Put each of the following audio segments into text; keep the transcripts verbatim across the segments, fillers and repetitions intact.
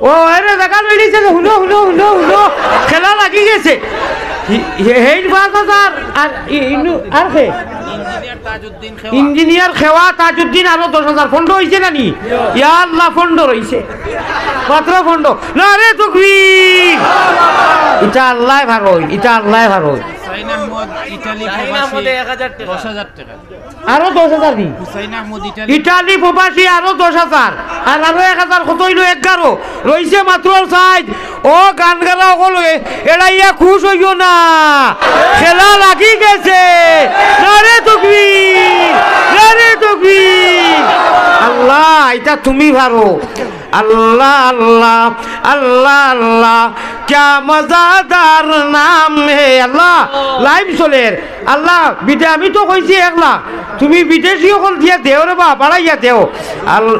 ও, এরে জাগা লইলিছে রে, হুনো, হুনো, হুনো, হুনো। খেলা লাগি গেছে। হি-, হে-, হেইন পাঁচ হাজার, আর ই-, ইনু, আর কে? ইঞ্জিনিয়ার তাজউদ্দিন খেওয়া। ইঞ্জিনিয়ার খেওয়া তাজউদ্দিন আরো দশ হাজার। পনরো অইছে না নি? ইয়া আল্লাহ, পনরো রইছে। মাত্র পনরো। নারে তকবীর। ইটা আল্লায় পারইন, ইটা আল্লায় পারইন। হুসাইন আহমদ ইটালি শাহিন প্রবাসী আহমদে এক হাজার টেকা। দশ হাজার টেকা। আরো দশ হাজার নি? হুসাইন আহমদ ইটালি। ইটালি প্রবাসী আরো দশ হাজার। আর আরো এক হাজার, কত অইলো? এগারো। রইছে মাত্র সাইত। ও গান গালা অকল এড়াইয়া খুশ অইও না। খেলা লাগি গেছে। নারে তকবীর, নারে তকবীর। আল্লাহ, ইটা তুমি পারো। আল্লাহ, আল্লাহ, আল্লাহ, আল্লাহ, ক্যা মজাদার নাম হে আল্লাহ। লাইভ চলের। আল্লাহ, বিদে-, আমি তো কইছি এক লাখ, তুমি বিদেশি অকল দিয়া দেও রে বা, বাড়াইয়া দেও। আল-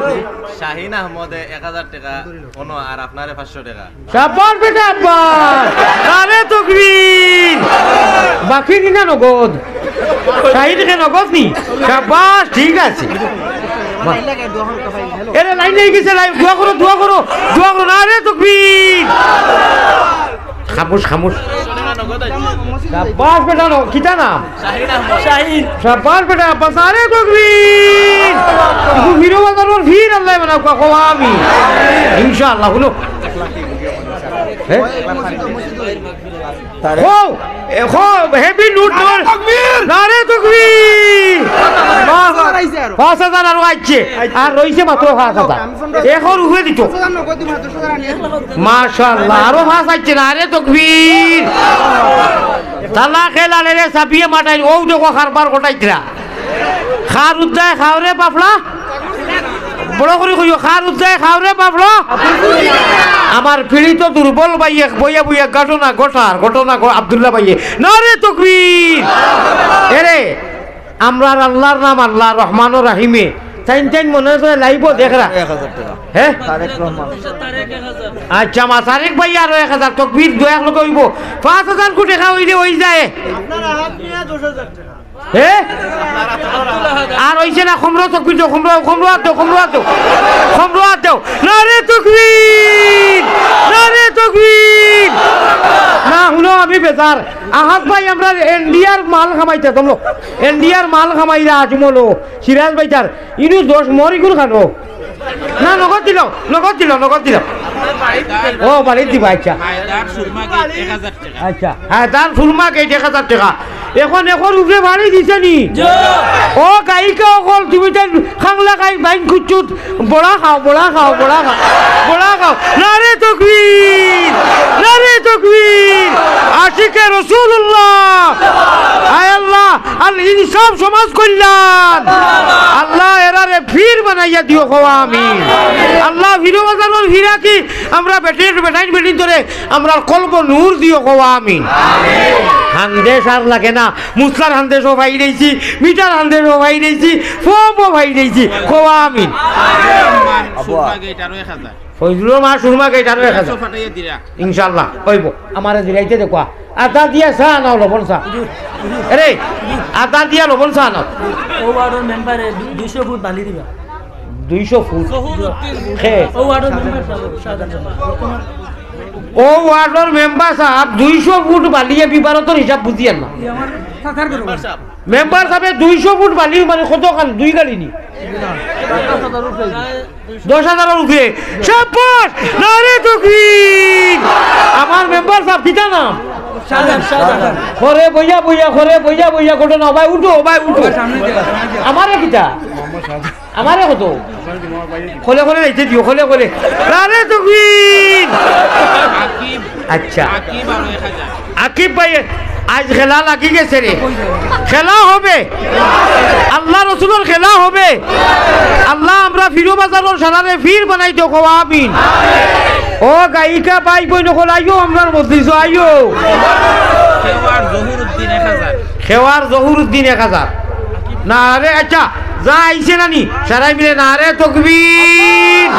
শাহিন আহমদে এক হাজার টেকা, অনো আর আপনারে পাঁচশো টেকা। শাবাশ বেটা, আব্বাস। নারে তকবীর। বাকি নি না নগদ? শাহিনকে নগদ নি? শাবাশ, ঠিক আছে। এরে লাইন অই গেছে, লাইন। দোয়া করো, দোয়া করো, দোয়া করো। নারে তকবীর। খামোশ, খামোশ। শাবাশ বেটা, নো, কিতা নাম? শাহিন। শাবাশ বেটা, আব্বাস, নারে তকবীর। ইগু ফিরো বাজারর ফির আল্লায় বানাউক্কা, কও আমিন। ইনশাআল্লাহ, হুনো। হে? কও, এ, কও, হেভি লুট দৌড়। নারে তকবীর। বাহ। পাঁচ হাজার আরো আইছে। আর রইছে মাত্র পাঁচ হাজার। এখন উঠে দিত। মাশাআল্লাহ, আরো পাঁচ আইছে, নারে তকবীর। তালা খেলালে রে, চাবিয়ে মাটাইল, ও দেখো কারবার ঘটাইতরা। কার উদ্দায় খাও রে বাফড়া? বড় করি কইও, কার উদ্দায় খাও রে বাফড়া? আমার পীড়িত দুর্বল ভাইয়ে বইয়া বইয়া ঘটনা ঘটার, ঘটনা ঘ-, আব্দুল্লাহ ভাইয়ে। নারে তকবীর। এরে, আমরার আল্লাহর নাম আল্লাহ, রহমান ও রাহিমে। তাইন তাইন মনে করে লাইবো দেখরা। এক হাজার টেকা। হে? তারেক রহমান। আচ্ছা, মা তারেক ভাই আরো এক হাজার, তকবীর দোয়া লোক অইবো। পাঁচ হাজার কোটি টেকা অইলে অই যায়। হে? আর অইছে না, কমরো তকবীর দেও, কমরো, কমরো আত দেও, কমরো আত দেও, কমরো আত দেও। নারে তকবীর! নারে তকবীর! না, হুনো, আমি বেজার। আহাদ ভাই, আমরার ইন্ডিয়ার মাল কামাইতা, তোমরা ইন্ডিয়ার মাল কামাইরা, আজমলো, সিরাজ ভাইটার, ইনু দশ মরি গুল খানো। না, নগদ দিল, নগদ দিল, নগদ দিল। ও, বাড়িত দিবা, আচ্ছা। হায়দার সুরমা গেট এক হাজার টেকা। আচ্ছা, হায়দার সুরমা গেট এক হাজার টেকা। এখন, এখন উপরে বাড়ি দিছে নি? ও গায়িকা অকল, তুমি তাই খাংলা খাই বাইন খুঁজছুত, বড়া খাও, বড়া খাও, বড়া খাও, বড়া খাও। নারে তকবীর, নারে তকবীর। আশিকে রাসূলুল্লাহ। আয় আল্লাহ, আল ইনসাফ সমাজ কল্যাণ। আল্লাহ এরারে ফির বানাইয়া দিও, কও আমিন। আল্লাহ ফিরো বাজারর ফিরাকি আমরা বেটির বেটাইন বেটিন ধরে আমরার কলব নূর দিও, কও আমিন। হান্দেশ আর লাগে না, মুসলার হান্দেশও পাই রইছি, মিটার হান্দেশও পাই রইছি, ফোমও পাই রইছি, কও আমিন। রহমান, সুরমা গেট আরো এক হাজার। ফজলুর মা সুরমা গেট আরো এক হাজার। একশো ফাটাইয়া দিরা। ইনশাআল্লাহ, অইবো। আমারে জিরাইতে দেখো। আদা দিয়া চা আনাও, লবণ চা। আরে, আদা দিয়া লবণ চা আনাও। ও ওয়ার্ডর মেম্বারে দু-, দুইশো ফুট বালি দিবা। দুইশো ফুট? কে? ও ওয়ার্ডর মেম্বার সাহেব, সাধারণ সম্পাদক। ও ওয়ার্ডর মেম্বার সাহেব দুইশো ফুট বালিয়ে বিবারতর হিসাব বুঝিয়ার না। এই আমার কথার বড় মেম্বার সাহেব। মেম্বার সাহেবে দুইশো ফুট বালি মানে কত খান? দুই গাড়ি নি? দশ হাজারর উপরে। শাবাশ! নারে তকবীর! আমার মেম্বার সাহেব, কিতা নাম? শাহজাহান, শাহজাহান। ঘরে বইয়া বইয়া, ঘরে বইয়া বইয়া ঘটনা, ও ভাই উঠো, ও ভাই উঠো। সামনে দিয়ে, সামনে দিয়ে। আমারে কিতা? আমারে কত? খোলে খোলে যাইতে দিও, খোলে খোলে। নারে তকবীর! আচ্ছা। আকিব ভাই, আইজ খেলা লাগি গেছে রে। খেলা হবে। আল্লাহ রসুলর খেলা হবে। আল্লাহ আমরা ফিরো বাজারর সারারে ফির বানাই দেও, কও আমিন। ও গায়িকা ভাই বইন অকল আইও, আমরার মজলিসো আইও। খেওয়ার জহুরুদ্দিন এক হাজার। খেওয়ার জহুরুদ্দিন এক হাজার। নারে, আচ্ছা, যা আইছে না নি? সারাই মিলে নারে তকবীর।